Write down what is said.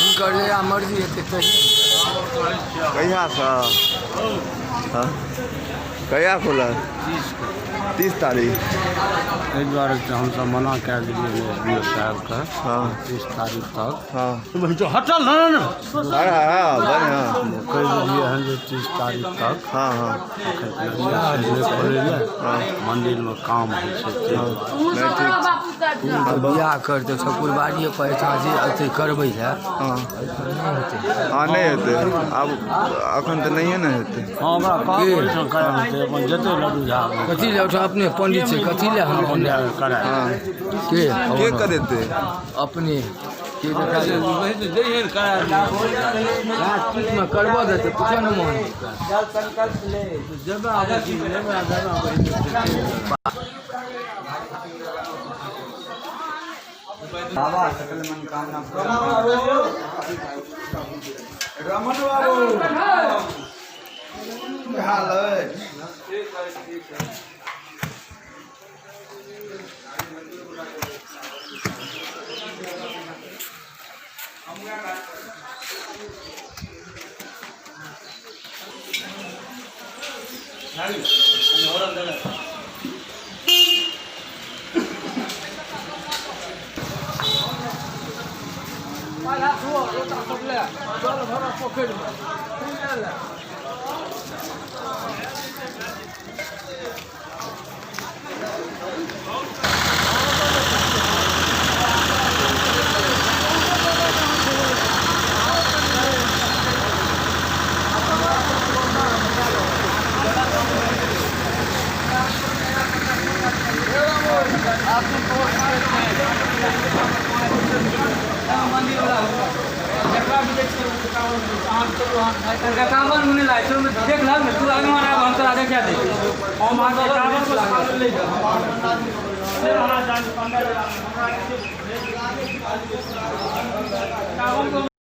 हुनकर जहिया मर्जी हेतै तहिया। कहियासँ? हँ, कहिया खुलत? 30 तारीख। एहि दुआरे तऽ हमसभ मना कए देलियै एस डी ओ साहेबके। 30 तारीख तक। हटल ने। हाँ हाँ, बढ़िआँ। कहि देलियै हन जे 30 तारीख तक हाँ हाँ एखन नहि खोलै लए, मन्दिरमे काम होइ छै ताहि दुआरे। नहि, ठीक छै। बियाह करतै ठाकुरबाड़िए पर जे अथी करबै लए। हाँ हाँ, नहि हेतै आब, एखन तऽ नहिए ने हेतै। हँ, ओकरा कहब ओहिठाम करा देतै, अपन जेतै लड्डू झा। कथी लए ओहिठाम अपने पंडित छै, कथी लए हम अपन जा कऽ करा हाँ। के? के करेतै? अपने के देखा राजपूतमे करबऽ देतै? पूछो ने मोहन। बाबा सकल मनोकामना। रमन बाबू, की हाल अछि? 51 मुनि लाइ देख लग ने तू, आगे हम तोरा देखा दे, हम अहाँके ले जाउ।